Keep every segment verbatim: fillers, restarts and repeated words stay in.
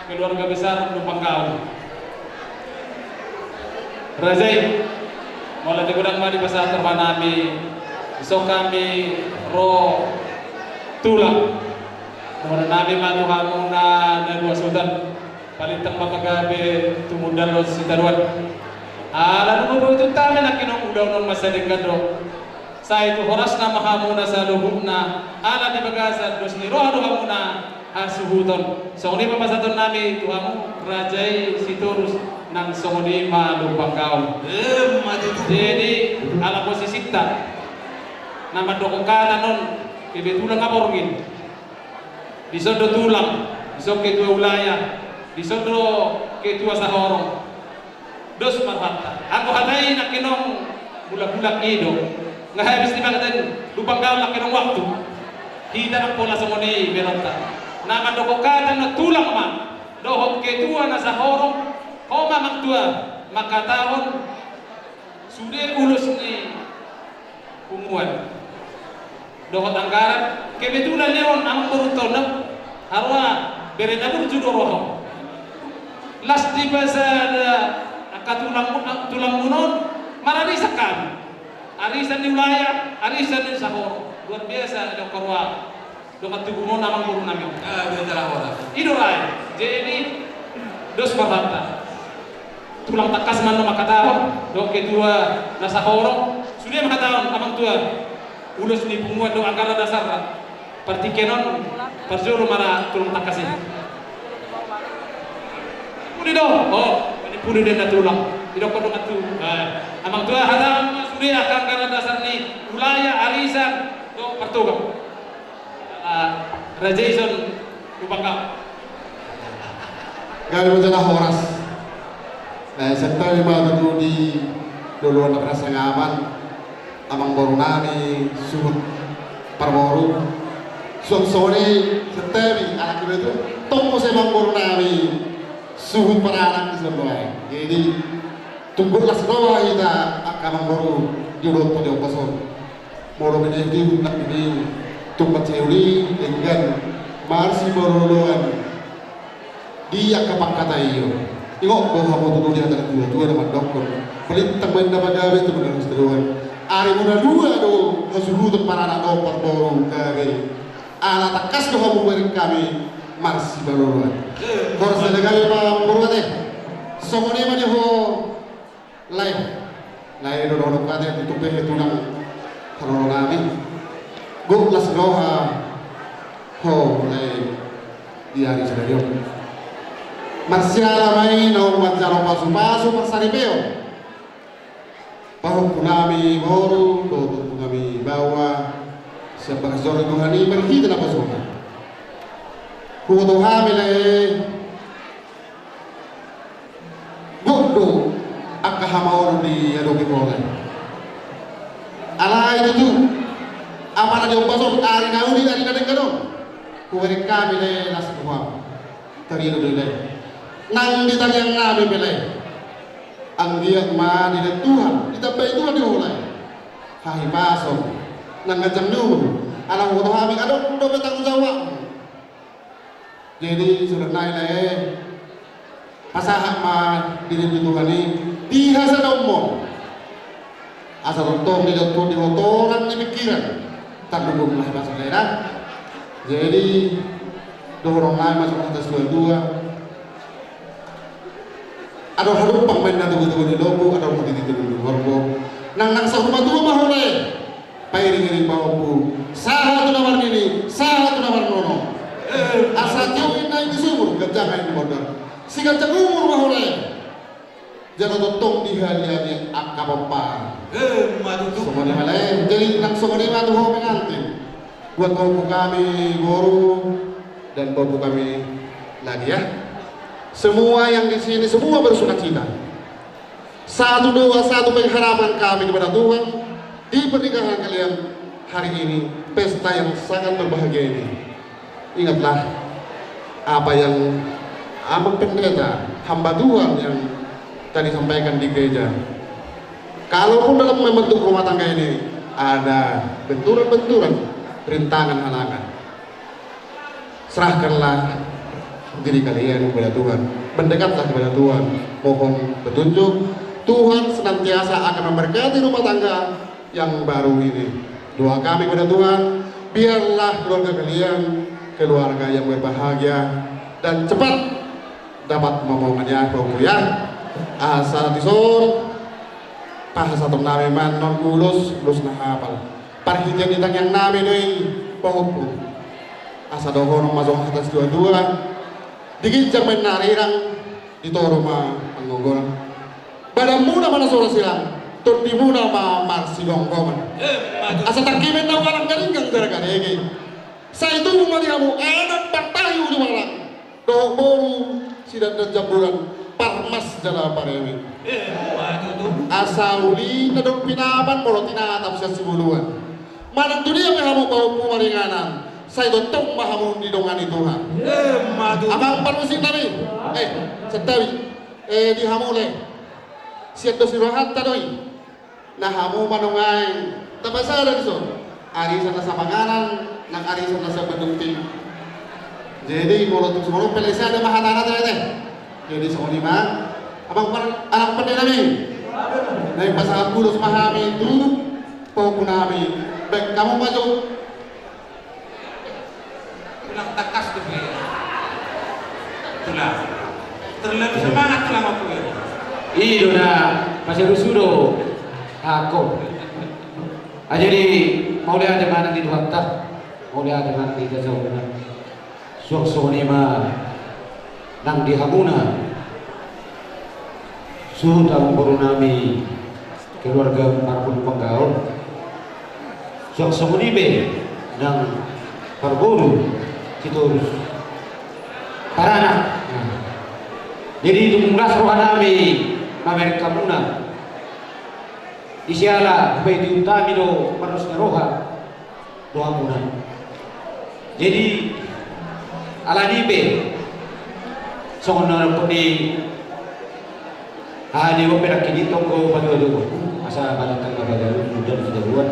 Keluarga besar Lumban Gaol. Raja i, mauliate godang ma dipasahat rohanami, dison hami ro tulang. Dohononnami ma tu hamuna na dua sutan, palintang ma pagabe tumundalhon sitadoan. Ala nunga botuntami nangkining ulaon on masa denggan do. Sai tu horasna ma hamuna saluhutna, ala di bagasan dos ni roha do hamuna hasuhuton. Songon i ma pasahatonnami tu hamu raja i Sitorus, nang songon i ma Lumban Gaol. Emma tutu. Jadi, ala posisinta na mandok hata on, kebetulan nga borngin. Dison do tulang, dison ketua wilayah, dison do ketua sahorong. Dos ma rohanta. Anggo hata i nangkining bulak-bulak i do. Nga habis dipasahat Lumban Gaol nangkining waktu. Hita nang pola songon i berenta. Na mandok hata na tulang ma dohot ketua na sahorong, ho ma amang tua manghatahon sude ulos ni punguan dohot anggaran. Kebetulan leon amang boru tondok, haroa bere na burju do roha. Las dipasada angka tulang, tulangmuna on, mararisan hami. Arisan ni wilayah, arisan ni sahorong. Luar biasa do angka roha. Dongan tubumon amang borunami on. Ah, biasa lah orang. I do ra i. Jadi dos ma rohanta. Tulang tangkas ma na manghatahon, dohot ketua na sahorong, sude ma hatahon amang tua. Ulos ni punguan dohot anggaran dasar. Partingkian on, parjolo ma ra tulang tangkas i. Pudi do, oh, ini pudi do na tulang. Didok dongan tu. Eh, amang tua, hatahon ma sude angka anggaran dasar ni wilayah, arisan dohot partoga. Ah, raja i son, lupa kau. Gabe ma jala horas. Eh, santabi ma tutu di loloan na pinasangapan, amang borunami suhut parboru. Suang songon i santabi, anak iba tu, tong muse amang borunami suhut paranak di son do ai. Jadi, tung gok las roha hita angka amang boru di ulaonta di ombas on. Molo bini di hutang bini tumpat seuli denggan marsibaloloan di angka pangkataion. Ingot do hamu tutu di hata ni tua-tua na mandokkon, palintang ma inna pagabe tumundalhon sitadoan. Arimuna dua do hasuhuton paranak dohot parboru gabe. Ala tangkas do hamu hubereng hami marsibaloloan. Horas na gabe ma amang boru ate. Songon i ma di ho. Lae. Lae do dohononku ate, tutu pe he tulang parboru nami. Gok las roha ho lae di ari sadari on. Marsiala ma i naung manjalo pasu-pasu parsaripeon. Pahompu nami boru dohot pahompu nami baoa sian bagas joro ni Tuhan i marhite na pasuna. Huboto hami lae. Gok do angka hamaolon diadopi ho lae. Alai tutu, apala di ombas on ari na uli ari na denggan on, hubereng hami lae las roham. Tarian do lae. Nang di tarian nami pe lae, anggiat ma dilehon Tuhan, ditambai Tuhan di ho lae hahipason nang ganjang ni umur. Ala huboto hami adong dope tanggung jawabmu. Jadi sudah nai lae, pasahat ma diri tu Tuhan i di hasadaonmon. Asa tongtong dilehon Tuhan di ho toran ni pingkiran. Tarlumobi ma hipas lae da. Jadi dohonon nai ma songon hata situa-tua. Adong halumpang ma inna togu-togu ni lombu, adong ma di togu ni horbo. Nang, nang saur matua ma ho lae. Pairing-iring pahompu, sahat tu na marnini, sahat tu na marnono. Asa tio inna i di sumur, ganjang i di mondar. Siganjang umur ma ho lae. Jala tongtong dihali-hali angka pomparan. Emma tutu. Songon i ma lae, jadi nang songon i ma tu ho pengantin. Buat pahompu kami boru dan pahompu kami lagi ya. Semua yang di sini, semua bersukacita. Satu doa, satu pengharapan kami kepada Tuhan di pernikahan kalian hari ini, pesta yang sangat berbahagia ini. Ingatlah apa yang Amang Pendeta, hamba Tuhan yang tadi sampaikan di gereja. Kalaupun dalam membentuk rumah tangga ini ada benturan-benturan, rintangan, halangan, serahkanlah diri kalian kepada Tuhan. Mendekatlah kepada Tuhan. Mohon petunjuk. Tuhan senantiasa akan memberkati rumah tangga yang baru ini. Doa kami kepada Tuhan, biarlah keluarga kalian keluarga yang berbahagia dan cepat dapat memohonnya, Bapak Ibu, ya. Asa dison, pasahaton nami ma annon ulos, ulos na hapal. Parhitean di tangiang nami do i, Bapak Ibu. Asa dohonon ma songon hata situa-tua, di ginjang ma inna arirang, di toru ma panggonggoman. Badanmuna ma na so ra silang, tondimuna ma marsigomgoman. Asa tangki ma inna ualang, gadinggang jala gadege. Sai tubu ma di hamu anak partahi ulualang, dohot boru sidandan jamburan, parmas jala pareme. Asa uli na dong pinapan, molo tinatap sian sibuluan. Manang tu dia pe hamu pahompu maringanan, sai tongtong ma hamu didongani Tuhan. Amang parmusik nami, eh, santabi, eh, di hamu le, sian dos ni rohanta do i. Na hamu manongai tapasada dison. Arisan na sapanganan, nang arisan na sapaduti. Jadi molo tung songon on pe, lae, sada ma hatana, te, te. Jadi songon i ma, amang par-, amang pande nami. Naeng pasahat ulos ma hami tu pahompu nami. Baen hamu ma jo. Tulang tangkas tu be. Tulang. Terlalu semangat tulang aku ya. I do na, masih rusuh do. Aku. Ah, jadi, mauliate ma nang di Tuhanta. Mauliate ma nang di Tuhanta. Suang songon i ma nang di hamuna. Suhut amang boru nami, keluarga Marbun Panggaon. Suang songon i pe nang parboru Sitorus paranak. Jadi tung las roha nami mamereng hamuna. Di siala hupaihutihut hami do marlos ni roha tu hamuna. Jadi, alani i pe, songon na dohonon ni aha, di on pe nangkin i tonggo paduadua, asa balintang na paduadua, muda na sidabuan.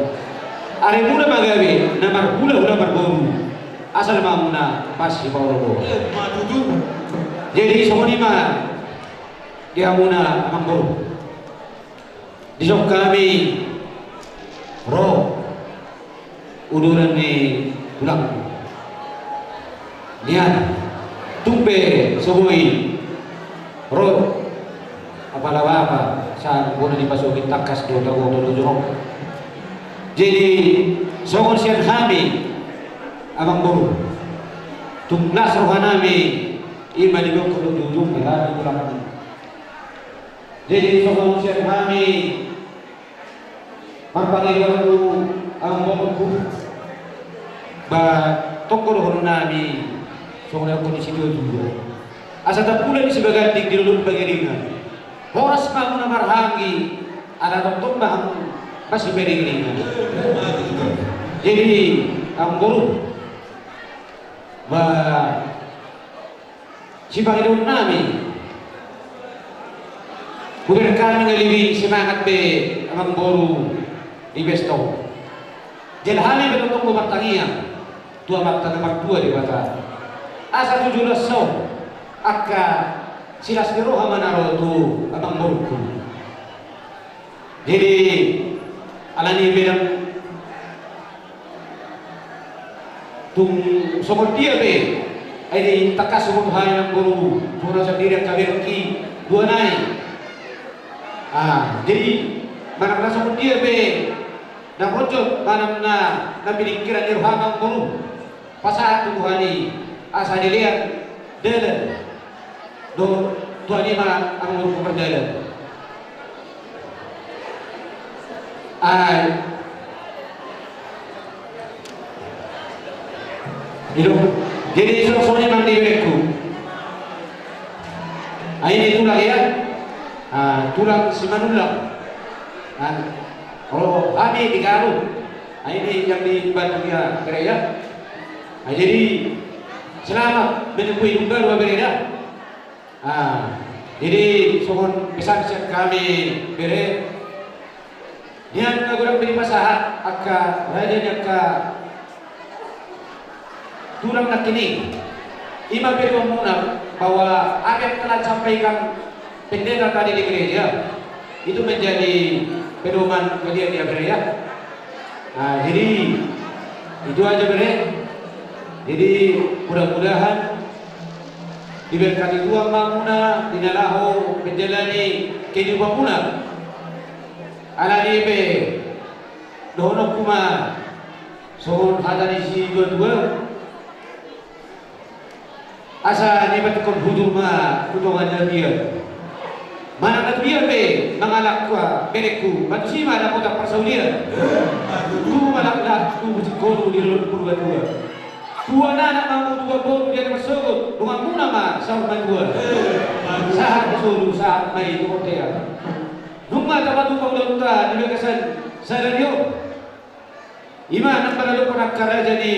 Arimuna ma gabe na marhulahula marboru, asal ma hamuna pas sipaolooloan. Jadi, songon i ma di hamuna amang boru. Dison hami ro uduran ni tulangku. Nian, tung pe so boi ro apala bapa, sai bona dipasoki tangkas do, tabo do, do jorok. Jadi songon sian hami amang boru, tung las roha nami, i ma diboan do jujung di hami tulangmu. Jadi songon sian hami marpangidoan tu amang borungku, ba tonggo dohonon nami songon na nidok ni situatua, asa tampulak ni sibaganding di lolo ni pangiringan. Horas ma hamuna marhaha, ala tongtong ma hamu masiparingiringan. Jadi amang boru, ba sipangidoan nami, hubereng hami na lebih semangat be amang boru di pesta on. Jala hami pe tongtong do martangiang tu Amanta na martua Debata, asa tu joloan on angka silas ni roha ma na ro tu amang borungku. Jadi alani i pe, tung songon dia pe, ai di tangkas songon hami amang boru, songon au sandiri angka berengki dua nai. Ah, jadi manang na songon dia pe na mojot manang na, na piningkiran ni roha amang boru, pasahat tu Tuhan i asa dilean dalan dohot Tuhan i ma amang boru pardalan. Ai. I do. Jadi songon i ma di berengku. Ai, ini tulang ya. Ah, tulang Simanullang. Ah, kalau hami di Garu. Ai, ini yang di Bandung ya, bere ya. Ah, jadi selamat menempuh hidup baru, bere ya. Ah, jadi songon pesan sian hami, bere. Nian na godang be dipasahat angka raja ni angka tulang nangkin i. Ima pedomanmuna bahwa apa yang telah disampaikan pendeta tadi di gereja itu menjadi pedoman kalian ya, bere, ya. Nah, jadi itu aja, bere. Jadi mudah-mudahan diberkati Tuhan ma hamuna di na laho menjalani kehidupanmuna. Alani i pe dohononku ma songon hata ni situa-tua: Asa nipatikon hujur ma tu tonga ni lapian. Manang na tu dia pe mangalangka berengku, ma tusi ma dapotan parsaulian. Tubu ma laklak, tubu singkoru di dolok ni Purbatua. Tua ni anak ma hamu, tua boru di ari marsogot, donganmuna ma saur matua. Sahat ni solu, sahat ma i tu bontean. Nunga tapatupa ulaonta di bagasan sadari on. Ima na mangalangka angka raja ni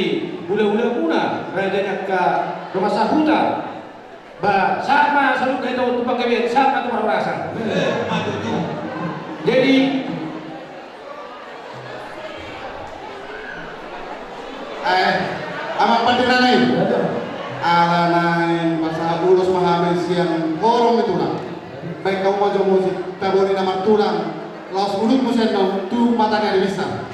hula-hulamuna, raja ni angka dongan sahuta. Ba, sahat ma saluhutna hita on tu panggabean, sahat ma tu parhorasan. Jadi, eh, amang pande na lain. Ala naeng pasahat ulos ma hami sian horong ni tulang. Baen hamu ma jo musik, taboni na martulang. Laos urut muse annon tu mata ni ari Misa.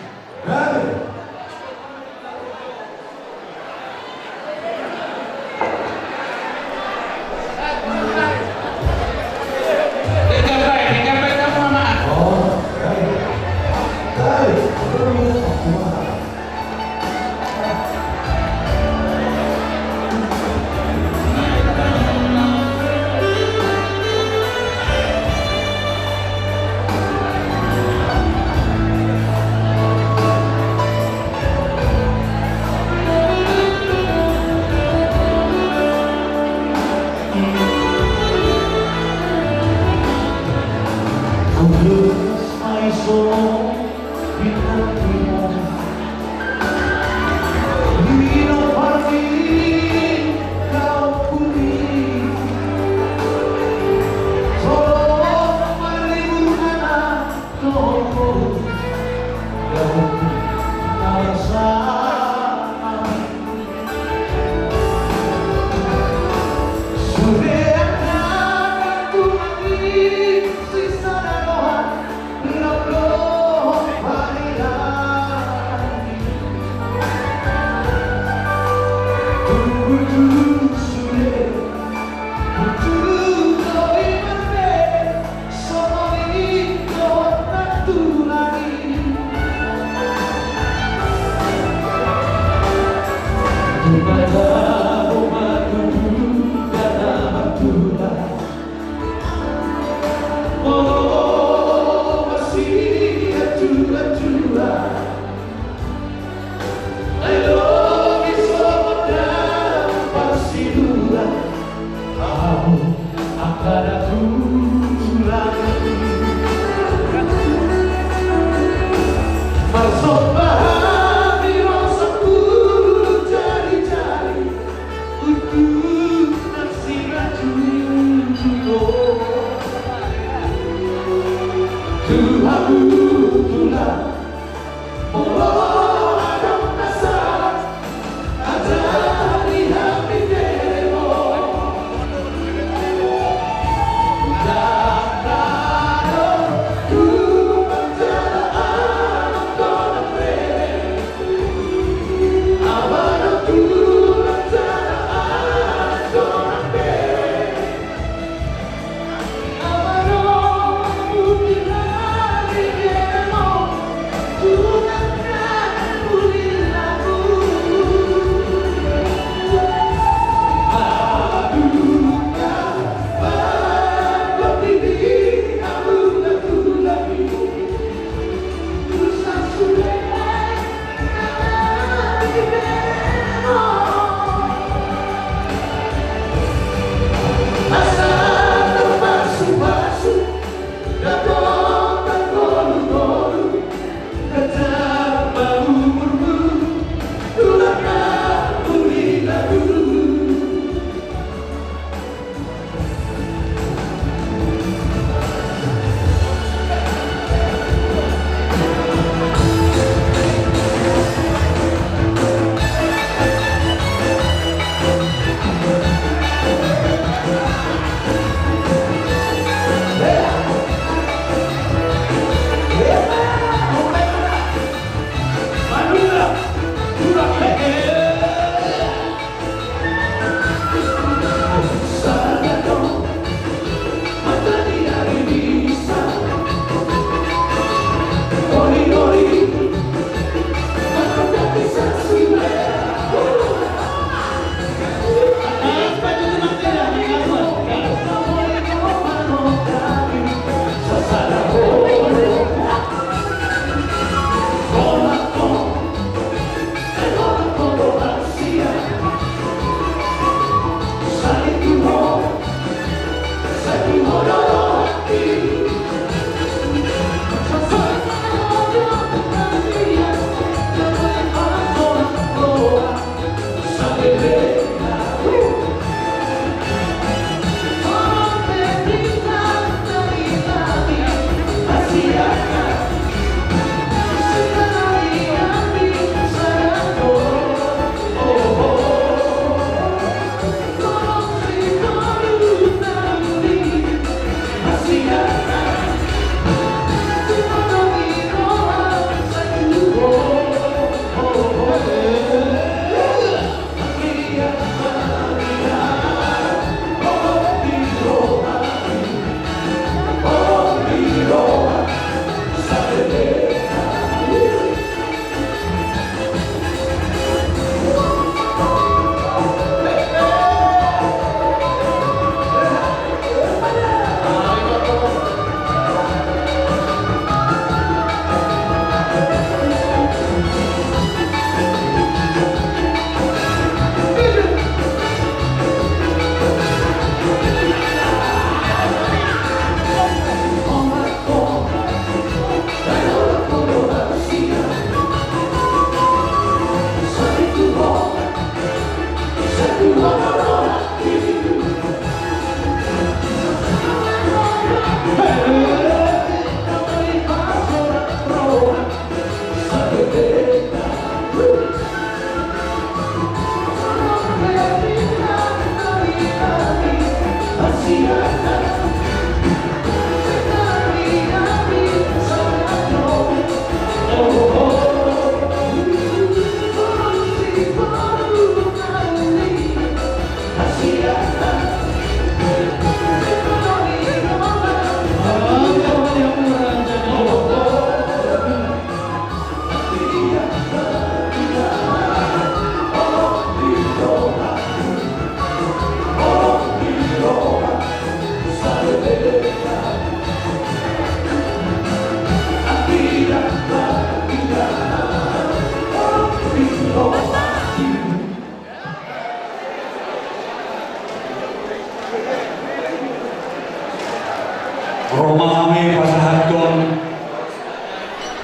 Ro ma hami pasahathon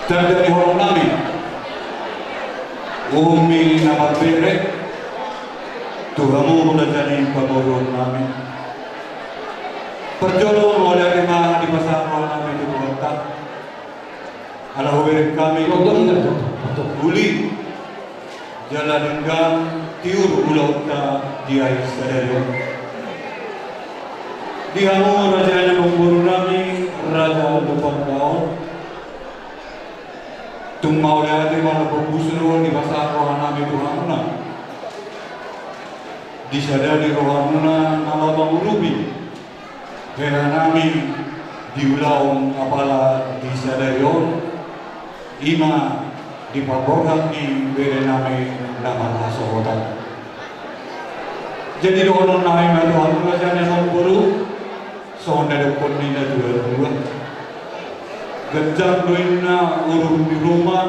tanda ni holong nami, uhummi na marbere, tu hamu raja ni pamoruon nami. Parjolo mauliate ma dipasahat roha nami tu Tuhanta. Ala hubereng hami uli jala denggan tiur ulaonta di ari sadari on. Di hamu raja ni amangboru nami, raja Lumban Gaol, tung mauliate ma lambok busu do dipasahat roha nami tu hamuna. Di sada ni rohamuna na laho mangurupi hela nami di ulaon apala di sadari on, i ma di paborhat ni bere nami na marhasohotan. Jadi dohonon nami ma tu hamu raja ni amangboru, songon na didok ni natuatua: Ganjang do inna urup ni ruma,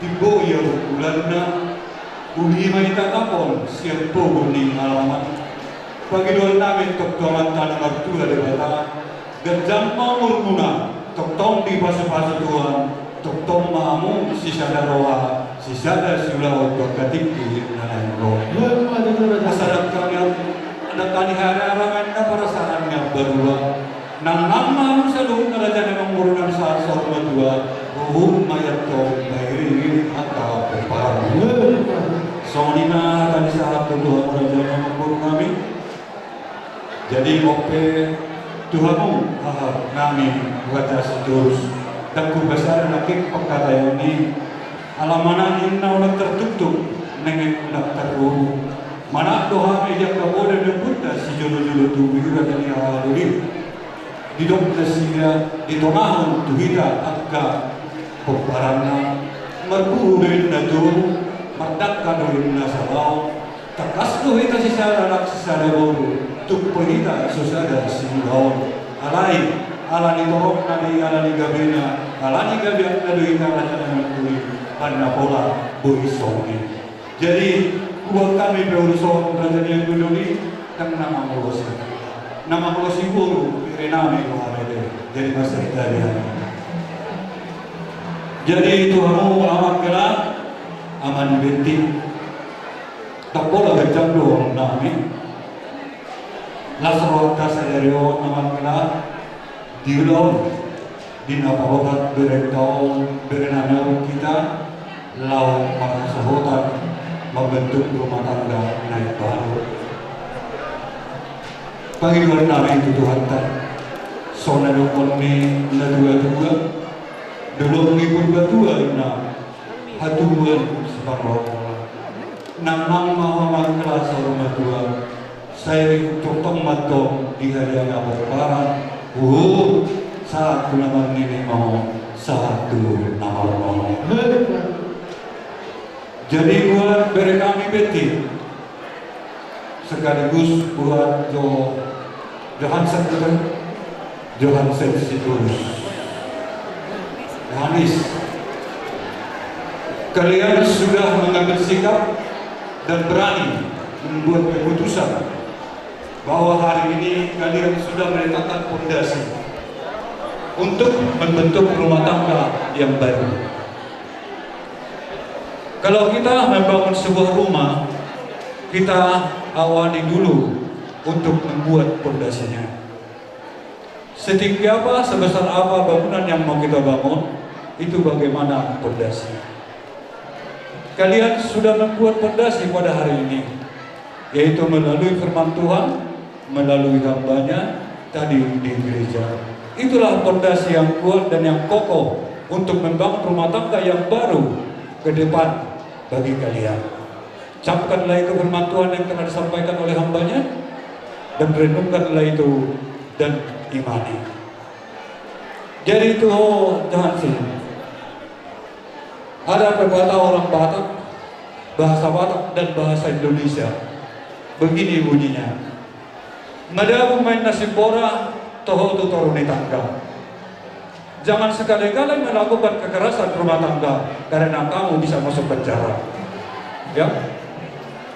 timbo ia rungkulanna, uli ma i tatapon sian pogu ni alaman. Pangidoan nami tu Amanta na martua Debata, ganjang ma umurmuna, tongtong dipasupasu Tuhan, tongtong ma hamu sisada roha, sisada siulaon tu angka tingki na naeng ro. Asa dangka ni, dangka ni hararangan na parasaran ni ambarua. Nang nang ma hamu saluhutna raja ni amangboru nami sahat saur matua, uhum ma i antong pairingiring angka pomparan. Songon i ma hata ni sahat tu hamu raja ni amangboru nami. Jadi mauliate tu hamu haha nami, raja Sitorus. Ndang hupasada nangkin pangkataion i, ala manang inna unang tartuktuk, nenge unang tarrubu. Manat do hami di angka poda ni ompunta sijolojolo tubu i, raja ni haha doli. Didok nasida, ditonahon tu hita angka pomparanna, marbuhu do inna tubu, mardangka do inna sabaon, tangkas do hita sisada anak sisada boru, tung pe hita so sada siulaon. Alai, ala ni torop nami, ala ni gabena, ala ni gabeanna do hita raja ni amangboru, manang pola boi songon i. Jadi, buat hami pe uruson raja ni amangboru i, ndang na mangolosi. Na mangolosi boru, bere nami do hami be. Jadi, masa kita dia. Jadi, tu hamu amang hela, ama ni Betti. Ndang pola ganjang do nami. Las rohanta sadari on amang hela. Di ulaon, di na paborhat berenta on, bere nami on hita, laho marhasohotan, mambentuk rumah tangga na imbaru. Pangidoan nami tu Tuhanta, songon na didok ni natuatua, dolok ni Purbatua inna, hatubuan siparrohahon. Nang nang ma hamu amang hela saur matua, sai tongtong ma antong di hadiang na pomparan, uhum, sahat tu na marnini ma ho, sahat tu na marnono. Jadi buat bere kami Betti, sekaligus buat Jo-, Johansen, Johansen Sitorus. Johannes, kalian sudah mengambil sikap dan berani membuat keputusan bahwa hari ini kalian sudah meletakkan fondasi untuk membentuk rumah tangga yang baru. Kalau kita membangun sebuah rumah, kita awali dulu untuk membuat pondasinya. Setinggi apa, sebesar apa bangunan yang mau kita bangun, itu bagaimana pondasi. Kalian sudah membuat pondasi pada hari ini, yaitu melalui firman Tuhan, melalui hambanya tadi di gereja. Itulah pondasi yang kuat dan yang kokoh untuk membangun rumah tangga yang baru ke depan bagi kalian. Camkanlah itu firman Tuhan yang telah disampaikan oleh hambanya, dan renungkanlah itu dan imani. Jadi itu, ho, Johansen. Ada pepatah orang Batak, bahasa Batak dan bahasa Indonesia. Begini bunyinya. Madabu ma inna simbora, toho tu toru ni tangga. Jangan sekali-kali melakukan kekerasan rumah tangga, karena kamu bisa masuk penjara. Ya.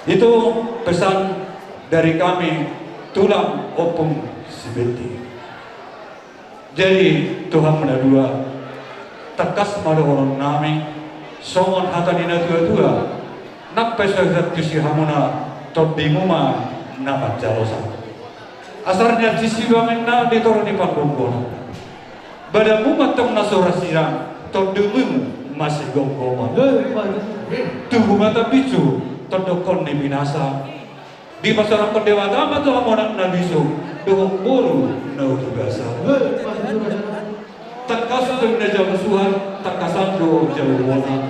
Itu pesan dari kami, tulang ompung si Betti. Jadi, tu hamu na dua, tangkas ma dohonon nami, songon hata ni na tua-tua, nang pe so hatusi hamuna, tondimu ma na manjalosa. Asar ni ansi sibangenna di toru ni panggonggonan. Badanmu ma tong na so ra sirang, tondimu ma sigomgoman. Tubu ma tambinsu, tondokkon ni binasa. Dipasaorhon Debata ma tu hamu anak na bisuk, dohot boru na uju gasa. Tangkas do na jabu suhat, tangkasan do jabu bona.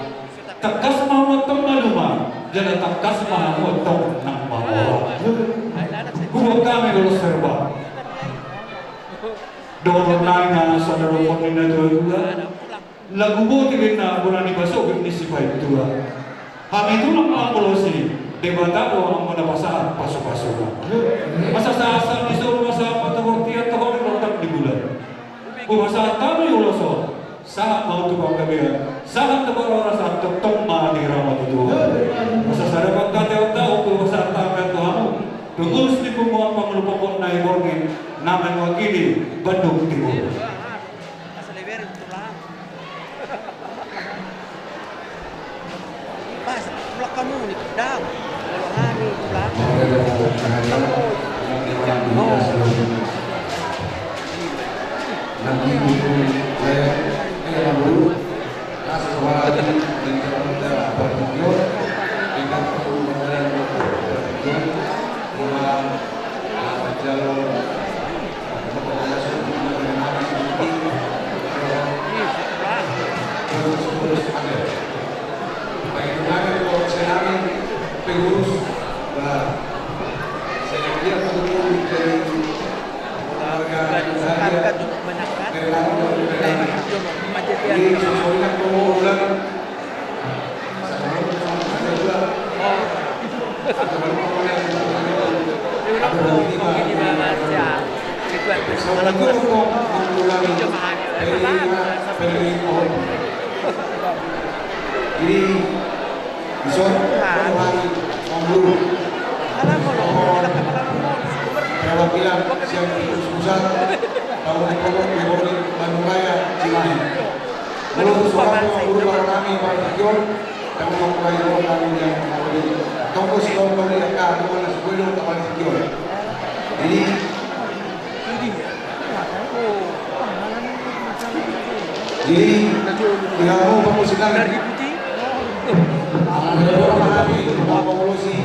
Tangkas ma hamu antong malua, jala tangkas ma hamu antong nang mamora. Hubuat hami do los serba. Dohonon nami ma songon na dohonon ni na tua-tua. Lagu boti ninna bona ni pasogit ni sipaintua. Hami tulang ma mangolosi, Debata do anggo na pasahat pasu-pasuna. Masa sahat-sahat ni solu, masa sahat ma tu bortian, tu hori, rondang di bulan. Hupasahat hami ulos on, sahat ma tu panggabean, sahat tu parhorasan, tongtong ma di ramoti Tuhan. Masa sada pangkataion taon hupasahat hami tu hamu, pengurus ni punguan pangulu pokok na i borngin, na mewakili Bandung Timur. Pas, tulak hamu ni, dang. Kalau hami tulak. Jadi, dison, perwakilan siap pusat, tahu pokok, Bandung Raya, Cimahi. Molo tu suara, guru, para nami, para tinggi on, kami mau mulai, guru, kami yang mau mulai. Tunggu si guru, kami yang kami, mana si guru, kami tinggi on. Jadi, jadi, tidak mau bangun sinar. Ada orang nami, mau bangun si.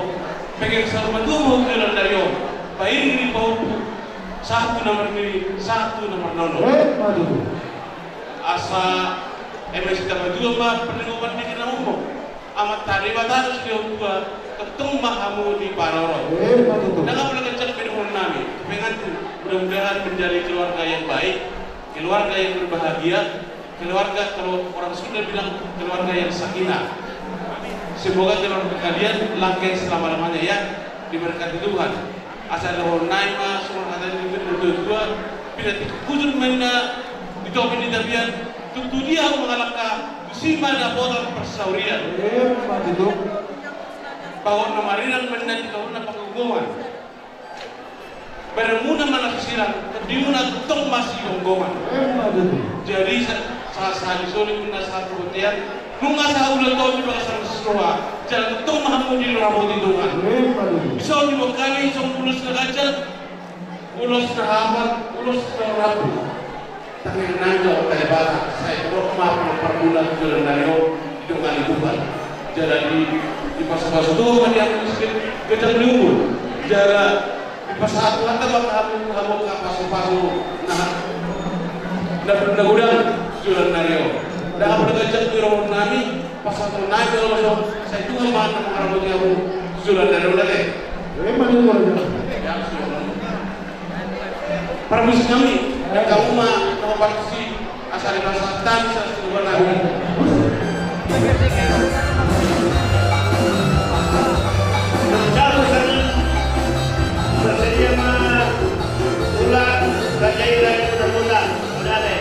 pahompu. Pengeng saur matua ma tu joloan ni ari on. Pairing ni pahompu. Sahat tu na marnini, sahat tu na marnono. Eh, ma tutu. Asa eme sitamba dua ma parlinggoman ni hinaholongan. Amanta Debata do sitio tua, tongtong ma hamu diparorot. Eh, ma tutu. Ndang pola ganjang be dohonon nami. Pengantin, mudah-mudahan menjadi keluarga yang baik, keluarga yang berbahagia, keluarga, kalau orang Sunda bilang keluarga yang sakinah. Semoga keluarga kalian langgeng selama-lamanya ya, diberkati Tuhan. Asa dohonon nai ma songon hata ni natuatua, pinatik hujur ma inna di topi ni tapian, tung tu dia hamu mangalangka, tusi ma dapotan parsaurian. Eh, ma tutu. Bagot na marirang ma inna di topi na panggogoan. Badanmuna ma na sisirang, tondimuna tongtong ma sigomgoman. Eh, ma tutu. Jadi sa-, sa-, sahat di soni ma inna sahat tu bontean, nunga sahat ulos on di bagasan roha, jala tongtong ma hamu diramoti Tuhan. Eh, ma tutu. Dison diboan hami songon ulos na ganjang, ulos na hapal, ulos na rambu. Tangiang nami tu Amanta Debata, sai torop ma parmula tu joloan ni ari on, didongani Tuhan. Jala di, dipasupasu Tuhan ma di hamu, ganjang ni umur. Jala dipasahat Tuhanta ma hamu, hamu angka pasupasu na, na, na godang tu joloan ni ari on. Ndang pola ganjang ni dohonon nami, pasahaton nami ma ulos on, sai Tuhan ma na mangaramoti hamu tu joloan ni ari on, ale. Ima tutu. Ya, sudah. Parmusik nami, kamu ma, kamu partisi, asa dipasahat hami, asa dipasahat hami. Satu, satu. Bersedia ma, ulang, kerja, ulang, ulang, ulang. Udah deh.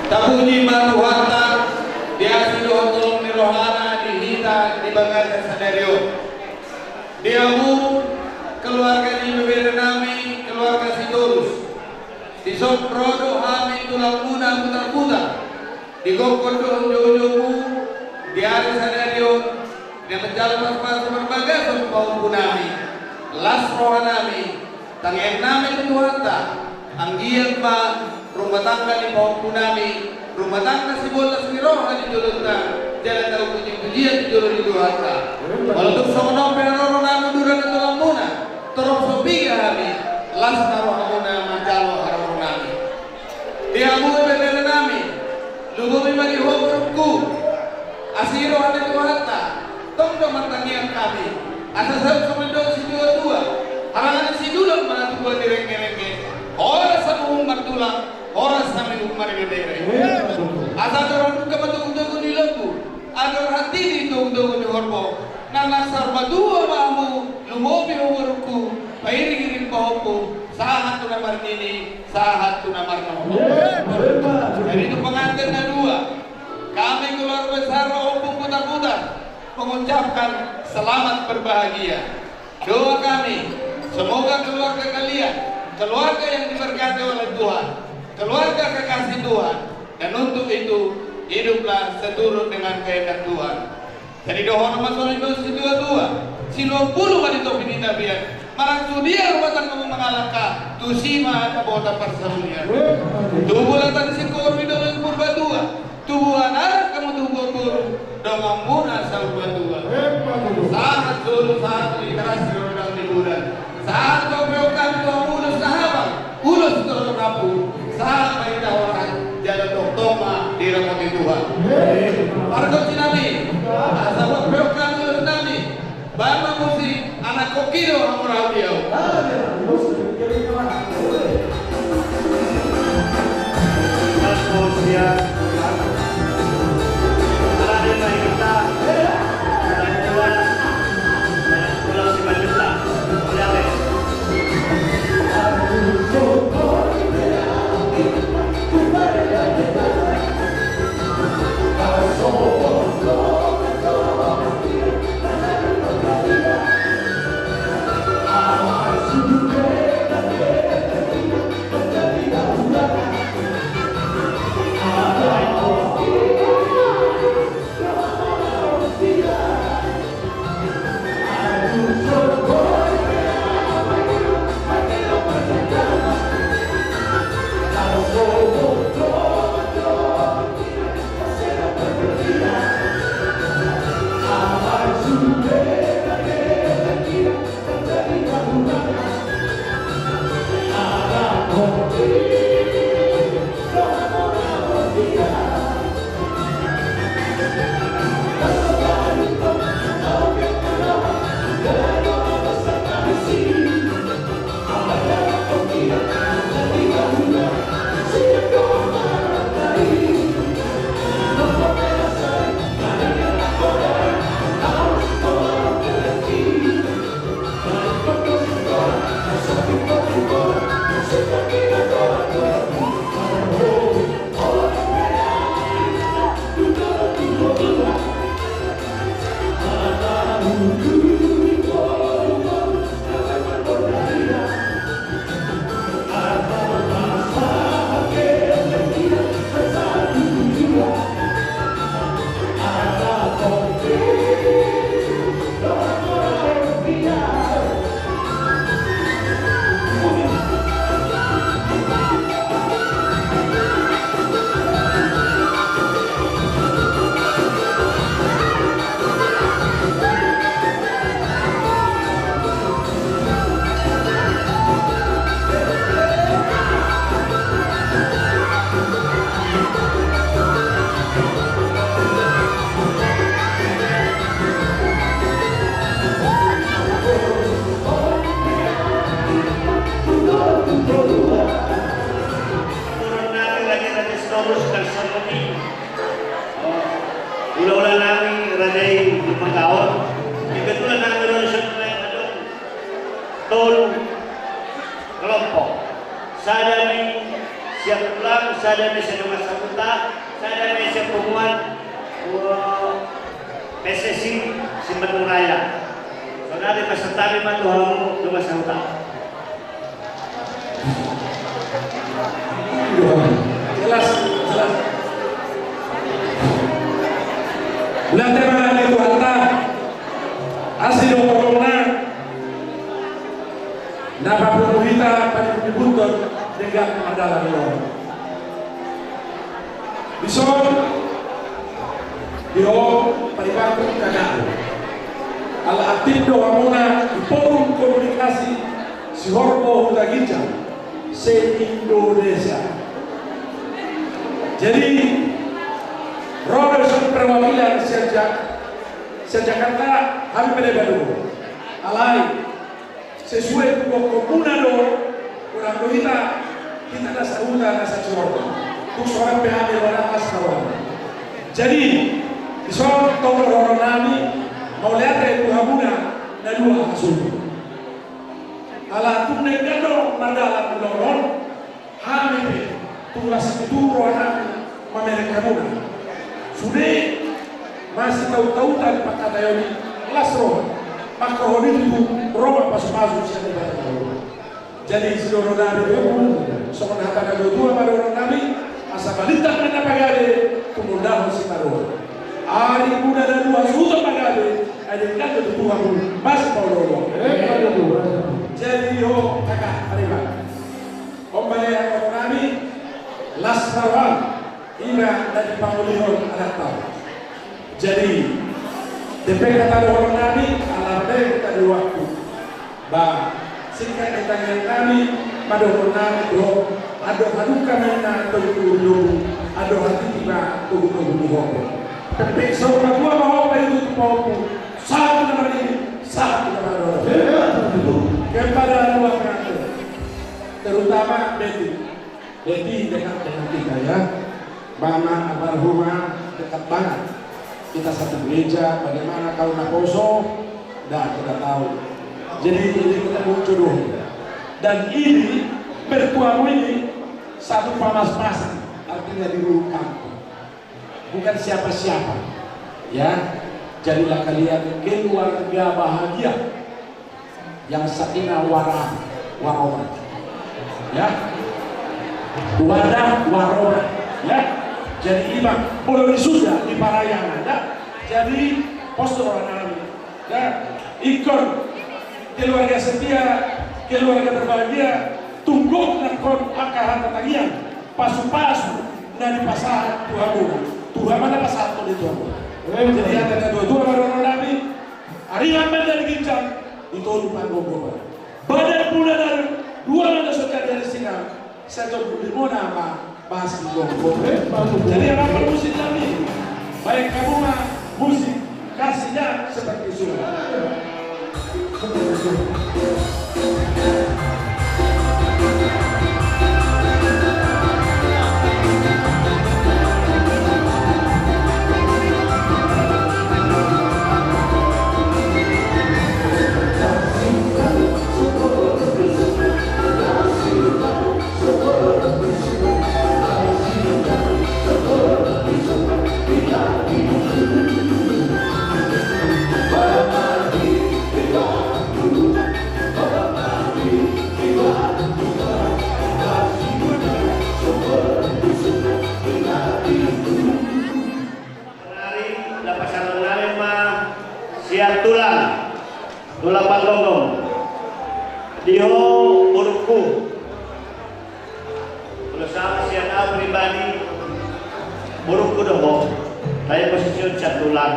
Tapuji ma Tuhanta, di asi dohot holong ni rohana di hita di bagasan sadari on. Di hamu keluarga ni ibebere nami, keluarga Sitorus. Dison ro do hami tulangmuna Butarbutar. Digokhon do joujoumu di ari sadari on, na manjalo pasupasu marbagason pahompu nami. Las roha nami, tangiang nami tu Tuhanta, anggiat ma rumah tangga ni pahompu nami, rumah tangga sibolas ni roha di jolona, jala tarpujipujia di jolo ni Tuhanta. Molo tung songon on pe haroro nami uduran ni tulangmuna, torop so piga hami, las ma rohamuna manjalo haroro nami. Di hamu ibebere nami, lumobi ma di ho borungku. Asi roha ni Tuhanta, tong do martangiang hami. Asa saut songon dok situatua, harangan ni sidulak ma na tubu ni renggeng-renggeng. Horas hamu martulang, Horas hami maribebere. Asa andor halumpang ma togutogu ni lombu, andor hatiti togutogu ni horbo. Nang na saur matua ma hamu, lumobi ho borungku, pairingiring pahompu, sahat tu na marnini, sahat tu na marnono. Jadi tu pengantin na dua, kami keluarga besar Ompung Butarbutar mengucapkan selamat berbahagia. Doa kami, semoga keluarga kalian, keluarga yang diberkati oleh Tuhan, keluarga kekasih Tuhan, dan untuk itu hiduplah seturut dengan kehendak Tuhan. Jadi dohonon ma songon i tu situatua, siluat bulu ma di topi ni tapian, manang tu dia rumah tanggamu mangalangka, tusi ma taboto parsaulian. Tubu latang singkoru di dolok Purbatua, tubu anak hamu tubu boru, donganmuna saur matua. Sahat solu sahat di teras di rondang di bulan. Sahat tu pahompu hami tu hamu ulos na habang, ulos na rambu. Sahat ma hita horas, jala tongtong ma diramoti Tuhan. Pargonsi nami, asa pahompu hami ulos nami. Baen ma musik, anak koki do hamu rabi au. Ulaula nami raja i di Panggaon. Kebetulan nami ro di sana adong tolu kelompok. Sada ni sian Tulang, sada ni sian Dongan Sahuta, sada ni sian punguan, eh, P S S I Simbandung Raya. Saonari pasahat hami ma tu hamu Dongan Sahuta. Jelas, jelas. Mauliate ma di Tuhanta. Asi do holongna. Na papungu hita pangihuthon denggan mardalan i. Dison, di ho, paribantu kanaku. Ala aktif do hamuna di forum komunikasi Sihorbo Huta Ginjang se-Indonesia. Jadi, ro do dison perwakilan sian Ja-, sian Jakarta, hami pe deba do. Alai, sesuai tu gokhonmuna do, godang do hita Hita na sahuta na sajiwa, tung songon i pe hami roha na saroha. Jadi dison tong rohanami mauliate tu hamuna na dua hasuhuton. Ala tung denggan do mardalan ulaon on, hami pe tung las situtu rohanami mamereng hamuna. Sude masitautautan pangkataion i, las roha mangkorhon i tutu ro ma pasupasu sian Debata. Jadi sidorong nami pe, songon hata na tuatua ma dohonon nami, asa balintang ma na pagabe, tumundalhon sitadoan. Ari muna na dua hasuhuton pagabe, ai denggan do tutu hamu masipaolooloan. Jadi ho kakak, ari ma. Hombar ia dohonon nami, las roha. Ima na dipangolihon anakta. Jadi, dope hata dohonon nami, ala hata hita di waktu. Ba, singkat ni tangiang nami, ma dohonon nami do, andor hadungka ma inna togutogu ni lombu, andor hatiti ma togutogu ni horbo. Pempek saur matua ma ho paihutihut pahompu, sahat tu na marnini, sahat tu na marnono. Kepada dua pengantin, terutama Betty. Jadi dekat dengan kita, ya. Mama almarhumah dekat banget. Kita satu gereja, bagaimana kalau naposo? Dah, kita tahu. Jadi ini ketemu jodoh. Dan ini, mertuamu ini satu pamas-pasan, artinya di ujung kampung. Bukan siapa-siapa. Ya, jadilah kalian keluarga bahagia yang sakinah wara-, warohmah. Ya. Wadah warohmah. Ya. Jadi ima, molo di Sunda, di Parayangan, ya. Jadi, pos tu rohanami. Ya. Ingkon keluarga setia, keluarga berbahagia, tung gok nangkon angka hata tangiang, pasupasu na dipasahat tu hamu. Tuhan ma na pasahathon i tu hamu. Jadi hata na tuatua ma dohonon nami. Ari ma na di ginjang, di toru panggomgoman. Badan muna na dua ma na so jadi ari singa, sai tombul di muna ma, ma singgomgoman. Jadi amang parmusik nami, baen hamu ma musik kasihnya seperti surga. Nari, na pasahaton nami ma sian tulang, tulang panggonggom. Di ho borungku. Molo sanga sian au pribadi, borungku do ho. Tapi posisi on sian tulang.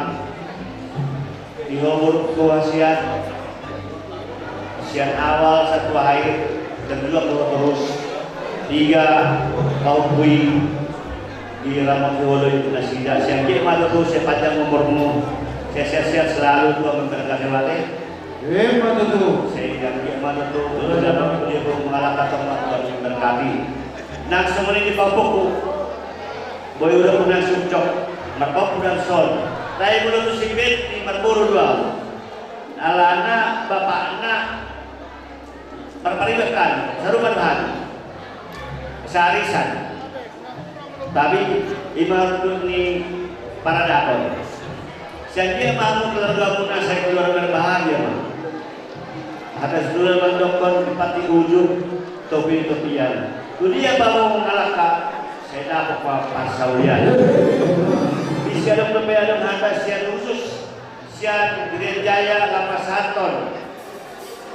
Di ho borungku hasian, sian awal satua akhir, dan dua borungku terus. Tiga, pahompu i, di ramot ni olo i tu nasida, sai anggiat ma tutu sai panjang umurmu, sai sehat-sehat selalu, Tuhan memberkati mate. Ima tutu. Sai anggiat ma tutu, Tuhan mengalahkan tempat, Tuhan memberkati. Nang songon i di pahompuku, boi udah punang sucok, marpahompu dan son, tapi molo tu si Betty marboru do au. Alana bapakna marpariban kan, sarupa do hami. Saarisan. Tapi ima rundut ni paradaton. Sai anggiat ma hamu keluargamuna sai keluarga berbahagia ma. Hata Sidua mandokkon, di pati ujung topi-topian. Tu dia pe hamu mangalangka, sai dapot ma parsaulian. Di si adong dope adong hata sian usus, sian Irian Jaya, lapas Anton.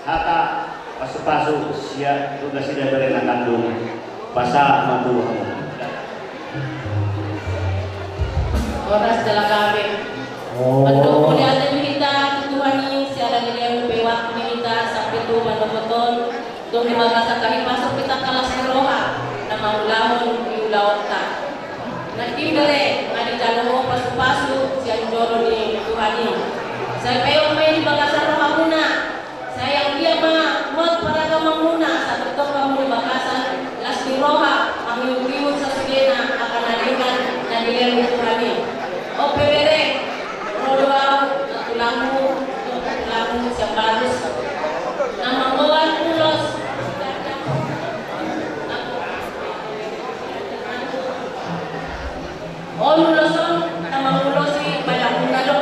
Hata pasupasu sian tu nasida bere na kandung, pasahat ma tu hamu. Horas jala gabe. Oh. Mandok mauliate ma hita tu Tuhan i, siala ni lean dope waktu ni hita sampe tu mandohot on, tong di bagasan hahipason hita angka las ni roha na mangulahon di ulaonta. Nangkin bere, nga dijalo ho pasupasu sian jolo ni Tuhan i. Sai peop ma i di bagasan rohamuna. Sai anggiat ma muat paragamonmuna, asa tongtong hamu di bagasan las ni Roha mangihut-ihut sasudena angka na denggan na dilehon ni Tuhan i. On pe bere, ro do ahu, tulangmu, tulangmu Siambarus, na manggoar ulos. On ulos on na mangulosi badangmuna do,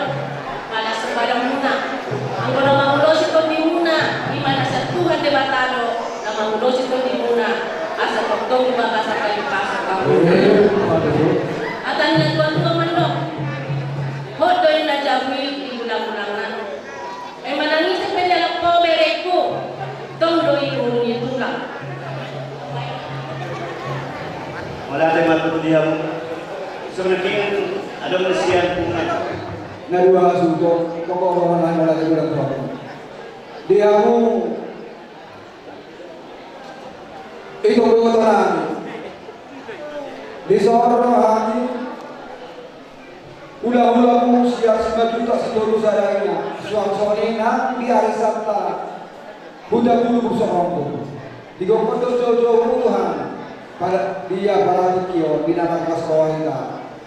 pala so badangmuna. Anggo na mangulosi tondimuna, i ma na sian Tuhan Debata do na mangulosi tondimuna, asa tongtong di bagasan pasupasu. Hata ni na tuatua mandok, hot do i na jabu i di gulanggulangan. Ai manang ise pe dialap ho bereku, tong do i umur ni tulang. Mauliate ma tu di hamu. Songon na pinggan adong na sian pungan. Na dua hasuhuton, pokok roha nami mauliate godang tu hamu. Di hamu, i do boto nami. Dison ro hami. Hulahulamu Simanjuntak Sitolu Sadari na suang songon i nang di arisanta Huta Bulu Bursa Ombun. Digokhon do joujoumu Tuhan, pada dia pada tingki on di na marlas roha hita.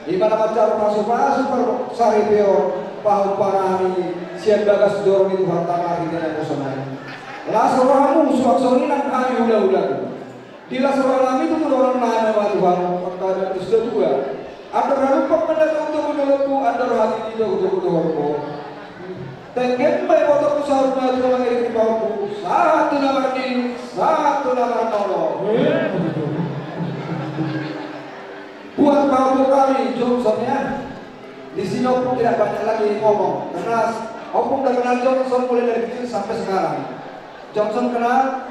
I ma na manjalo pasupasu parsaripeon pahompa nami sian bagas joro ni Tuhanta marhite na poso nai. Las rohamu suang songon i nang hami hulahulamu. Di las roha nami tutu dohonon nami ma tu hamu, angka adat ni situa. Andor halumpang ma na togu-togu dohononku, andor hatiti togu-togu dohononku. Tenggeng ma ibotongku saur matua mangiring di pahompu, sahat tu na marnini, sahat tu na marnono. Buat pahompu kami, Johnson ya. Di sini ompung tidak banyak lagi ngomong, karena ompung udah kenal Johnson mulai dari kecil sampai sekarang. Johnson kenal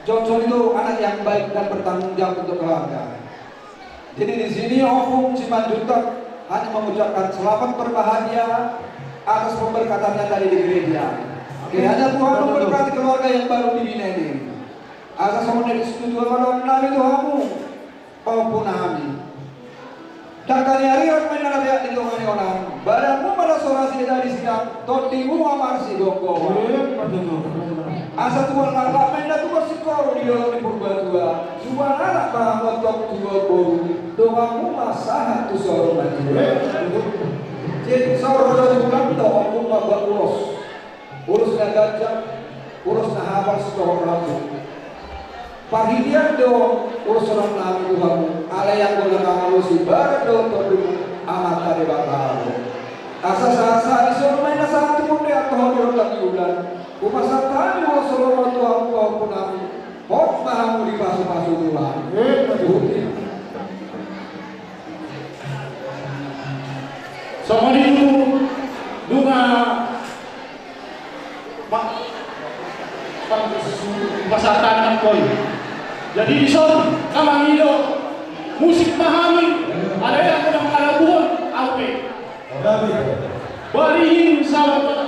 Johnson itu anak yang baik dan bertanggung jawab untuk keluarga. Jadi di sini Ompung Simanjuntak hanya mengucapkan selamat berbahagia atas pemberkatannya tadi di gereja. Kiranya Tuhan memberkati keluarga yang baru dibina ini. Asa songon na dison tutu dohonon nami tu hamu. Pahompu nami. Dangka ni ari on ma inna na beak di dongan ni onan. Badanmu ma las roha sida di sidang, tondimu ma marsigomgoman. Asa tuan laklak ma inna tuan singkoru di dolok ni Purbatua. Suang anak ma hamu antong tuan boru. Donganmu ma sahat tu saur matua. Jadi saur do tulang, donganmu ma baen ulos. Ulos na ganjang, ulos na hapal sitohor lambung. Parhitean do ulos on nami tu hamu, alai anggo na mangalusi badan dohot tondimu Amanta Debata do. Asa sahat-sahat dison ma inna sahat tu bontean, tohor di rondang ni bulan. Hupasahat hami ulos on tu hamu pahompu nami. Hot ma hamu dipasupasu Tuhan. Songon i tutu, nunga pa-, pa-, pasahat nangkon. Jadi dison, na mangido musik ma hami, alai anggo na mangalabuhon, au pe. Barihin salam.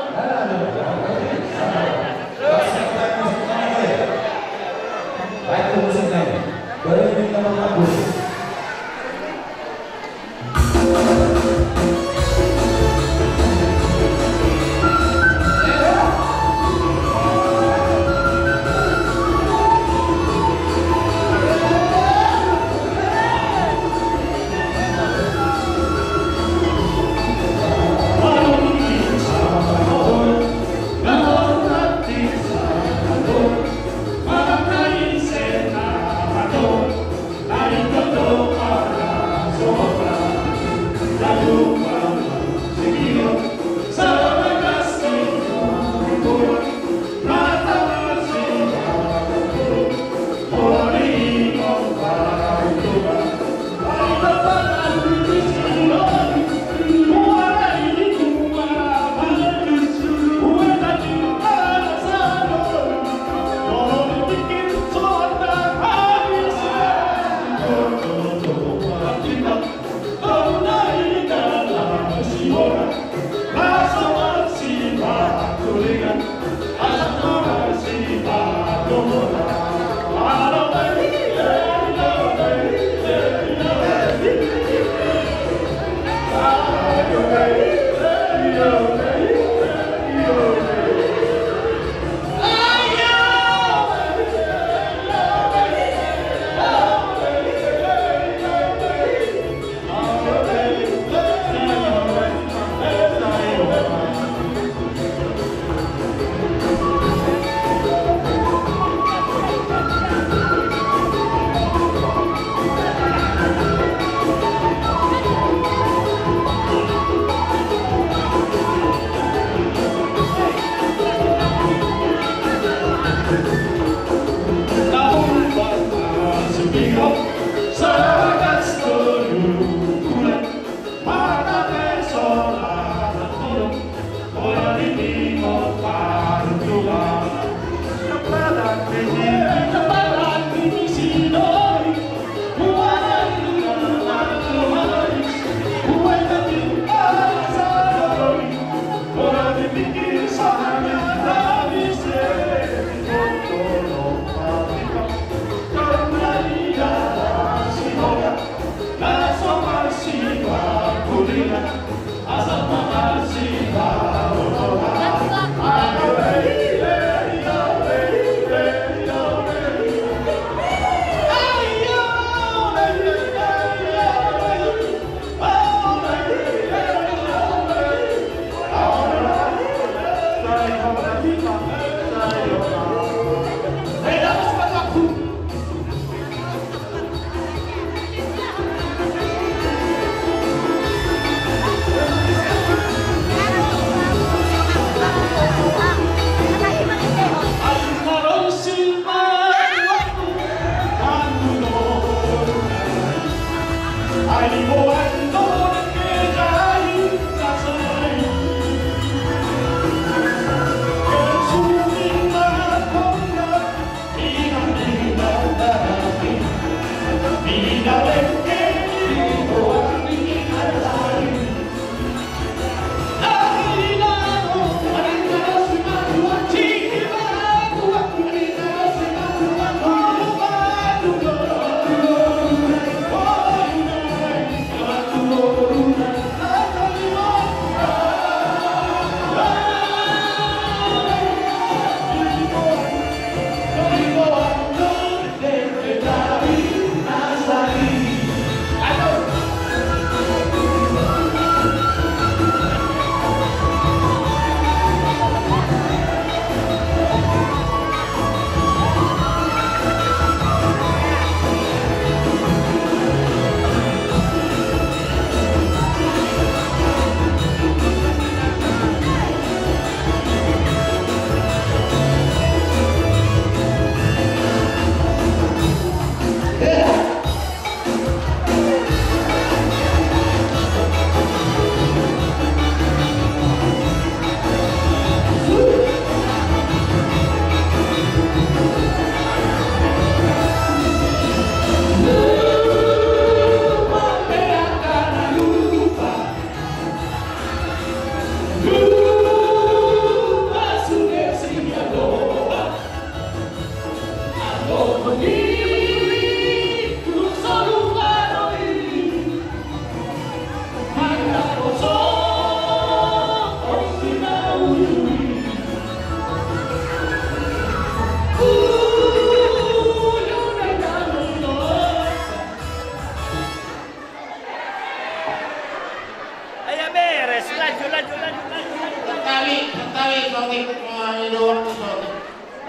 Ayo beres, lanjut, lanjut, lanjut, lanjut. Santabi, santabi, Sotik, mau adu waktu, Sotik.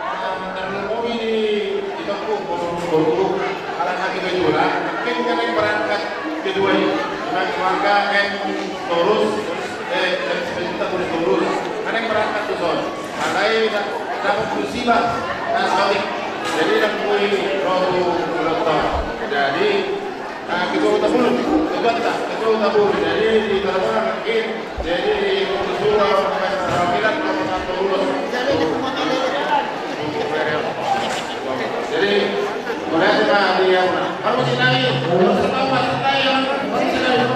Nah, terlalu di, di tengku, buru-buru. Kalau kami ke Jura, mungkin kan yang berangkat kedua ini. Nah, maka M Torus, eh, M Torus, Torus. Kan yang berangkat tuh, Son. Makanya dapat musibah, nah, Sotik. Jadi, yang kui rotu dokter. Jadi, Nah, ketua Huta Bulu, ketua Huta, ketua Huta Bulu. Jadi di Taruman, mungkin, jadi di Huta Sura, perwakilan Kota Bulu. Jadi, boleh kita di, ya, baru kita lagi, baru kita lagi, baru kita lagi.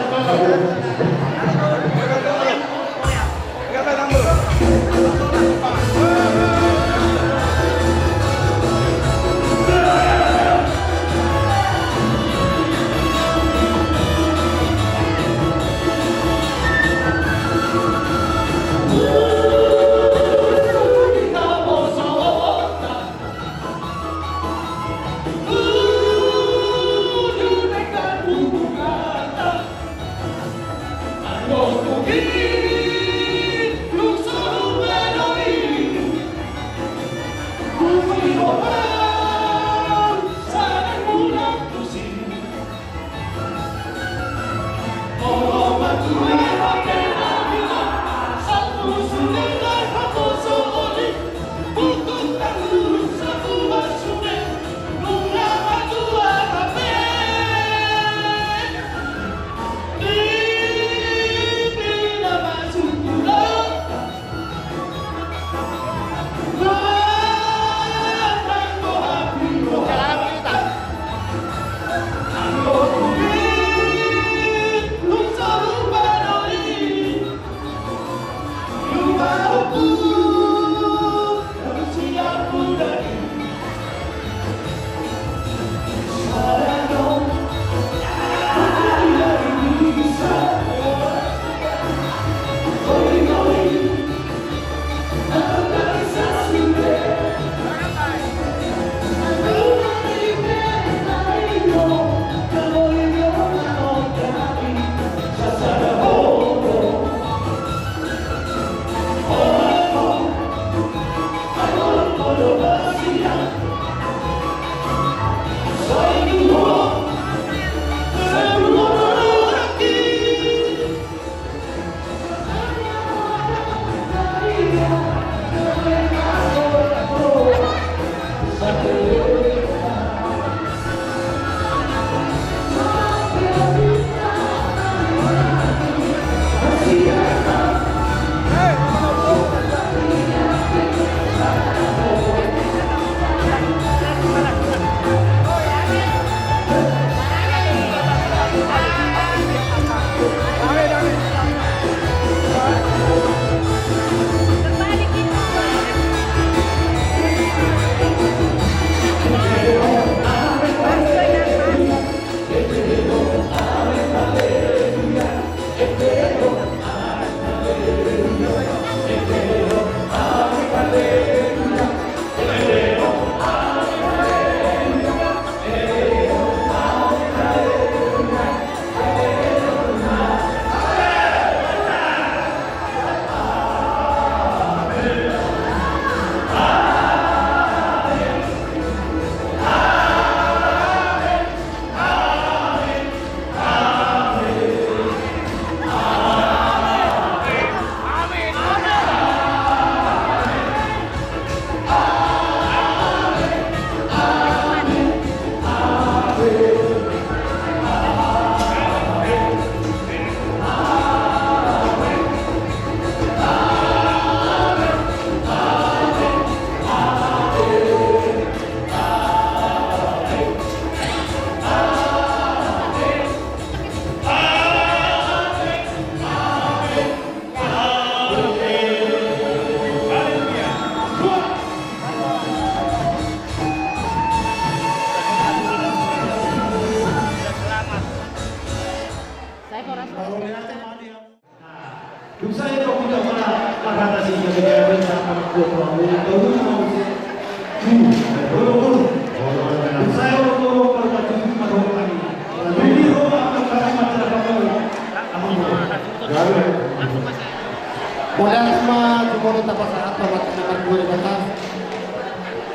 Mauliate ma jumolo tapasahat tu Amanta na martua Debata.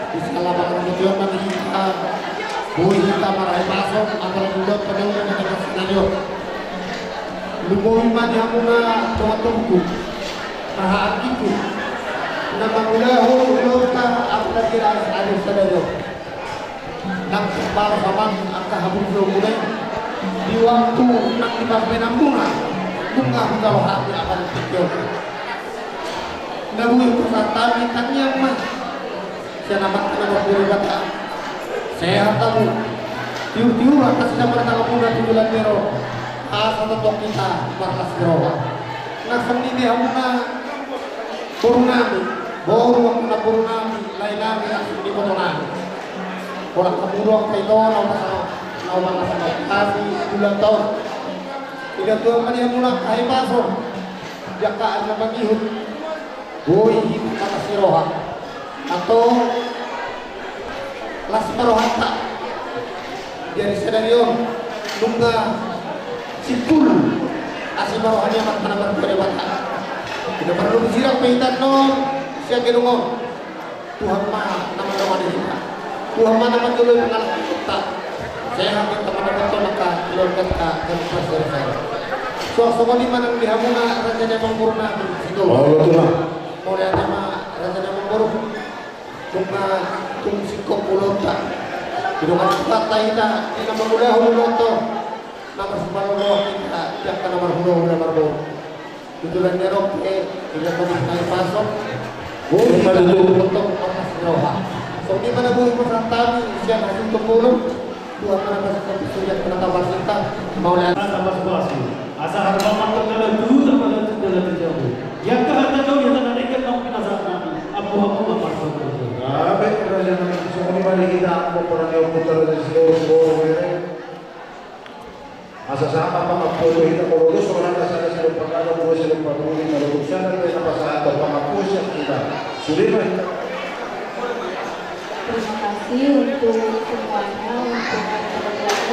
Di sala pangarantoan ma di hita, boi hita marhahipason, apalagi dohot padauna na di bagasan sadari on. Lumobi ma di hamuna dongan-donganku, haha anggingku, na mangulahon ulaonta apalagi di bagasan sadari on. Nang sabalas amang angka haburjuonmuna i, di waktu nang di pambahenanmuna, nunga hujalo hami apalagi tingki on. Na boi hupasahat hami tangiang ma sian Amanta na martua Debata. Sehat hamu. Tiur-tiur angka sisamparan tanganmuna tu joloan ni ari on, asa tongtong hita marlas ni roha. Nang songon i di hamuna boru nami, boru angka na boru nami, lae nami, nang songon i iboto nami. Holan hamu do angka ito na marlas ni roha hami di ulaonta on. Ida tuan ma di hamuna angka hahipason di angka ari na mangihut. Boi hita marlas ni roha. Antong las ma rohanta. Di ari sadari on nunga simpul asi ma roha ni Amanta na martua Debata. Ina marlubu sirang pe hita annon sian gedung on. Tuhan ma na mandongani hita. Tuhan ma na manjoloi pangalahonta. Sehat hita mandapothon angka keluarganta dan keluarga. Suang songon i ma nang di hamuna raja ni amangboru nami Sitohang. Mauliate ma raja ni amangboru. Nunga tung singkop ulaonta. Didongani Tuhanta hita di na mangulahon ulaonta on. Na marsiparoha hita di angka na marhulahula marboru. Di joloan ni ari on pe, ida tong hahipason. Boi hita tongtong marlas ni roha. Songon i ma na boi hupasahat hami sian hasuhuton bolon. Tuhan ma na pasu-pasu di angka na tapasinta. Mauliate. Asa pasu-pasu. Asa harbangan tongtong dalan tu, tongtong dalan tu, dalan tu jabu. Di angka harta jabu, di angka na denggan nang pinasahat nami. Ampu-ampu ma pasu-pasu. Amin. Raja nami, songon i ma di hita, ampu parani ompunta Raja Sitohang, Sitohang, Sitohang. Asa sahat ma pangampuon tu hita, molo dos rohanta, sada silompa gadong, dua silompa pudi, molo dung sada pe na pasahathon pangampuon sian hita. Sude ma hita. Terima kasih untuk semuanya, untuk,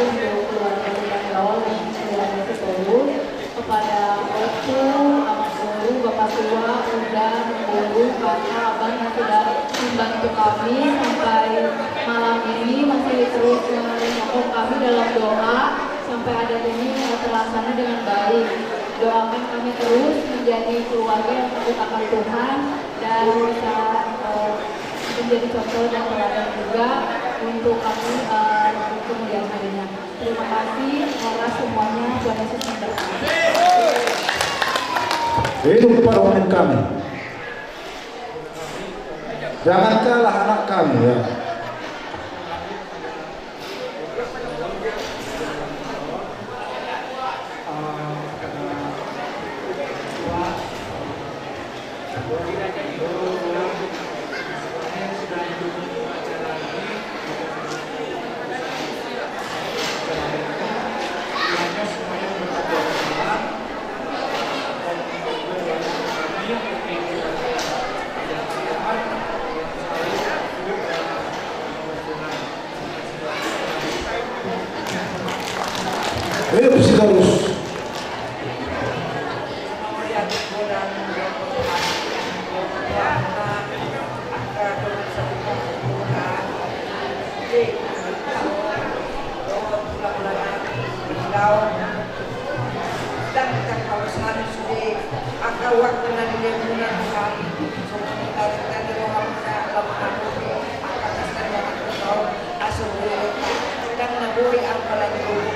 untuk keluarga besar Gaul dan keluarga Sitohang, kepada Ocu, Amang Guru, Bapak Tua, Uda, Guru, Kakak, Abang yang sudah membantu kami sampai malam ini, masih terus menyokong kami dalam doa sampai adat ini, eh, terlaksana dengan baik. Doakan kami terus menjadi keluarga yang takut akan Tuhan dan bisa, eh, menjadi contoh dan teladan juga untuk kami, eh, di kemudian harinya. Terima kasih, semoga semuanya Tuhan Yesus memberkati. Hidup parumaen kami. Jangan kalah anak kami, ya. Ayo, Sitorus. Ndang tarpalosani sude angka uang na nilehonmuna tu hami. Songon i ma taringan ni rohamuna, lam hami angka na sarianan tu hau, asa boi roha. Ndang na boi angka lagi boi.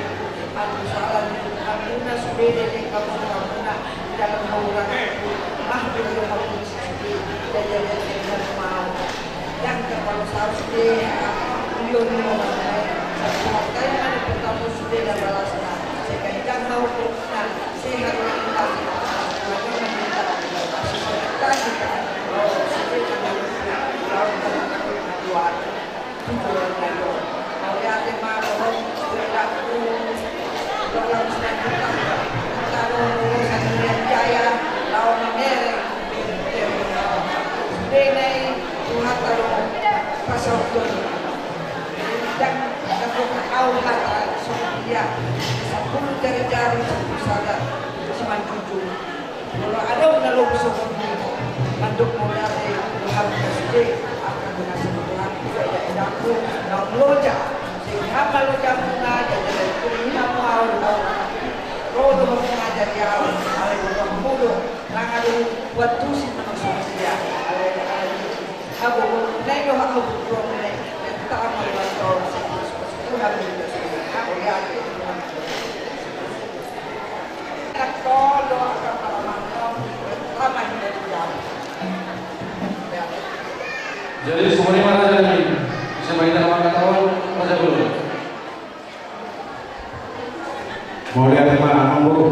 Anggo sala ni hamuna sude leleng hamuna, di dalam haurangan. Ah, boi roha. Ndang tarpalosani sude, ah, iyo, iyo, satu hal kali mana pertama sude na balas na. Sehingga ndang mau kok, nah, sehat, sehat, sehat. Molo nang adong buat tusi na maksud sia, alai, alai, habu, nai do habu, buat nai, nai, tak amal, buat tau, Tuhan, Tuhan, aku yakin, Tuhan. Jadi, songon i ma raja nami, sian hita na manghatahon, raja bolon. Mauliate ma amang boru.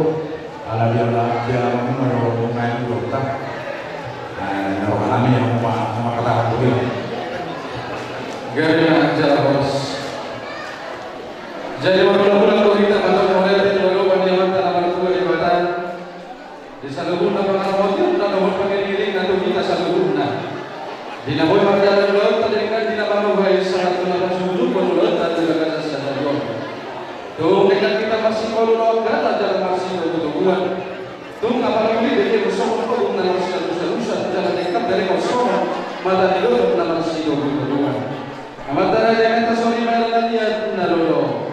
Ala dia la, dia la, amang boru, main boru ta. Eh, na roha nami, amang ma, amang kata boru. Gabe ma jala horas. Jadi, marmula-mula do hita mandok mauliate tu Amanta na martua Debata. Di saluhutna pangaramoti, na dohot pangiring-iring na tu hita saluhutna. Di na boi mardalan ulaonta denggan, di na manuhai sahat tu na parsungkun-ungkun ulaonta di bagasan sadari on. Tung denggan hita marsingolu na onggalan jala marsitogu-toguan. Tung apala uli denggan songon ombun na marsialusan-alusan jala denggan bereng songon mata ni dodok na marsitogu-toguan. Amanta raja, hita sori ma na liat na lolo.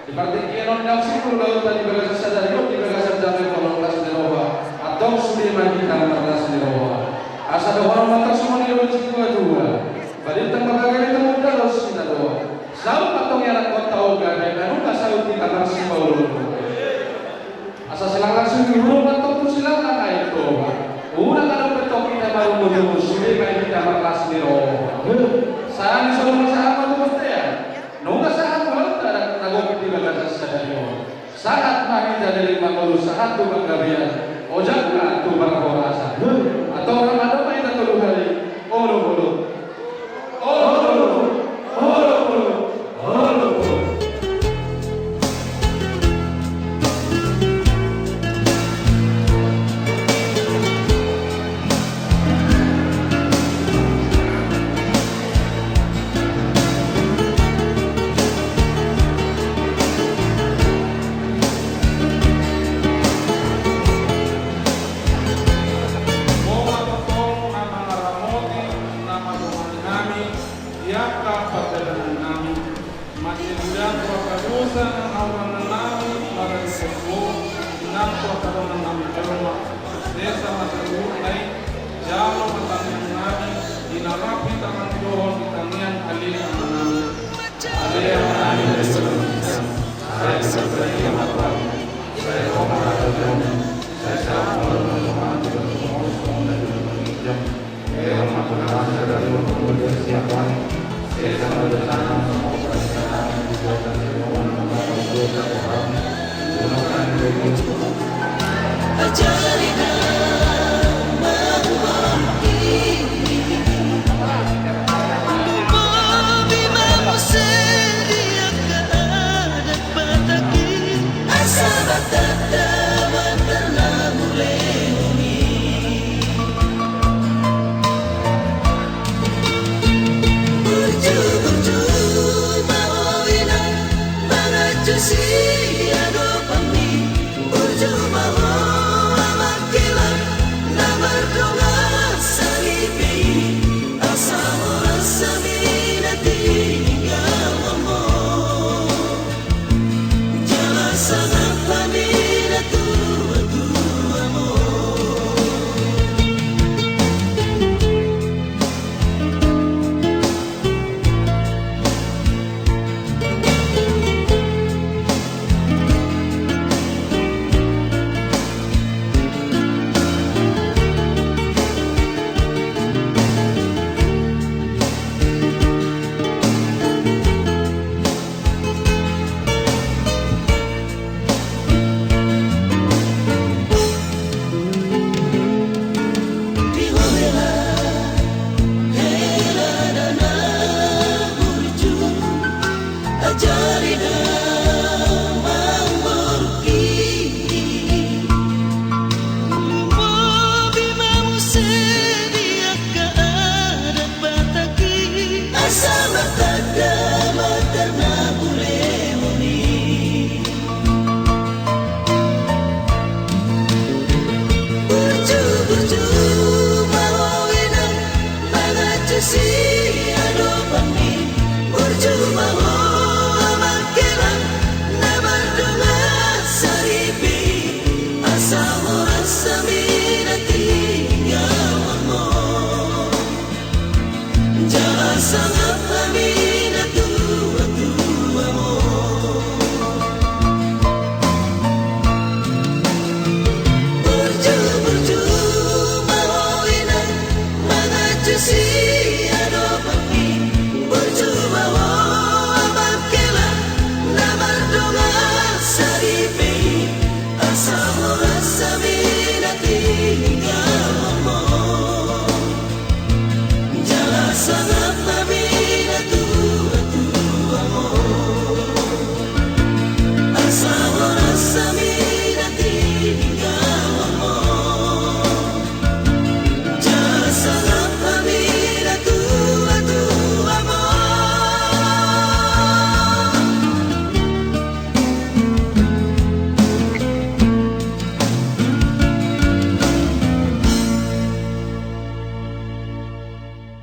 Di partingkian on nang sipul ulaonta di bagasan sadari on di bagasan jamita on las ni roha, antong sude ma hita marlas ni roha. Asa dohonon ma antong songon i do di situa-tua. Balintang ma bagari tumundalhon sinadua. Saut ma antong ianakhonta on gabe, ai nunga saut hita marsipaolooloan. Asa silang-lang suhut ma antong tu silang-lang Aek Toba. Unang adong pe antong hita marungut-ungut, sude ma hita marlas ni roha. Sahat ni solu ma sahat ma tu bontean. Nunga sahat ma antong na gok di bagasan sadari on. Sahat ma hita denggan mangolu, sahat tu panggabean, ojak ma tu parhorasan. Antong rap ma antong hita tolu hali. Olo, olo. Olo, olo. Olo, olo. Olo, olo. Ho ma antong na mangaramoti, na mandongani hami, di angka pardalanan nami. Mansai tu angka dosa nang hahurangan nami, marhite Ho, nang tu angka dongan nami jolma. Sesa ma saluhutna i, jalo ma tangiang nami, di na rap hita mangidohon di tangiang Ale Amanami. Ale Amanami, sai sabadia ma tu hami, sai Ho ma harajaonmu, sai saut ma lomo ni roham, di bagasan sorga songon na di banua ginjang. Ajari damang borungki, lobi ma muse di angka adat Batak i, asa martanda ma tarna hulehon i. Burju, burju ma ho inang, manganju siadopanmi. Burju ma ho amang hela, na mardongan saripe i, asa horas hami na tinggal ma ho. Jala sangap hami na tua-tua ma ho. Di ho hela, hela na burju, ajari damang borungki. Lobi ma muse di angka adat Batak i, asa martanda ma tarna hulehon i. Burju, burju ma ho inang, manganju siadopanmi. Burju ma ho amang hela, na mardongan saripe i, asa horas hami